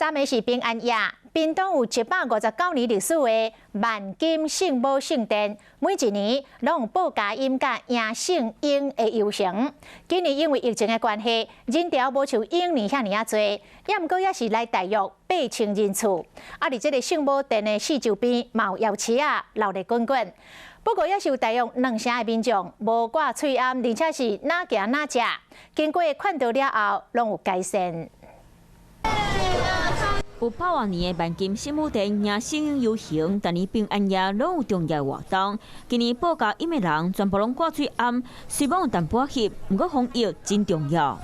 昨暝是平安夜，屏東有159年歷史的萬金聖母聖殿，每一年攏有報佳音佮迎聖嬰的遊行。今年因為疫情的關係，人潮無像往年遐爾仔濟，也毋過也是來大約8000人次。啊，佇這个聖母殿的四周邊嘛有夜市仔，鬧熱滾滾。不過也是有大約兩成的民眾無掛喙罨，而且是若行若食。經過勸導了後，攏有改善。有百外年的萬金聖母殿迎聖嬰遊行，逐年平安夜攏有重要活動。今年報佳音的人全部攏掛喙罨，雖罔有淡薄翕，毋過防疫真重要。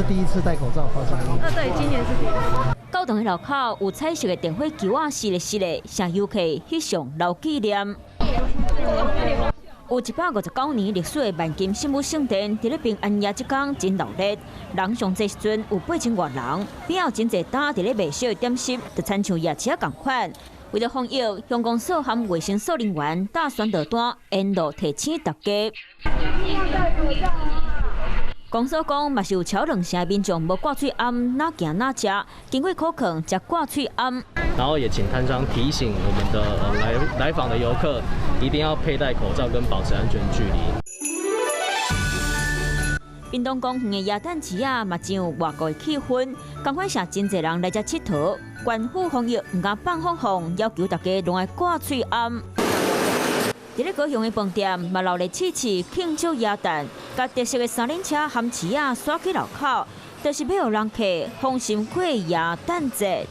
第一次戴口罩發生。啊，對，今年是第一次。教堂的樓口有彩色的電火球仔，四个四个，向遊客翕相留紀念。有159年歷史的萬金聖母聖殿，佇咧平安夜這工真鬧熱，人上濟時陣有8000外人，邊有真濟擔佇咧賣小的點心，就親像夜市仔仝款。為著防疫，鄉公所和衛生所人員打宣導單，沿路提醒大家。公所講，嘛是有超兩成民眾無掛喙罨，若行若食，經過考勸才掛喙罨。然後也請攤商提醒我們的來訪的遊客，一定要佩戴口罩跟保持安全距離。屏東公園的耶誕市仔嘛真有外國的氣氛，仝款是真濟人來遮𨑨迌。縣府防疫毋敢放放放，要求大家攏愛掛喙罨。佇咧高雄的飯店嘛鬧熱試試慶祝耶誕，共特色的三輪車含市仔徙去路口，就是欲予人客放心過耶誕節。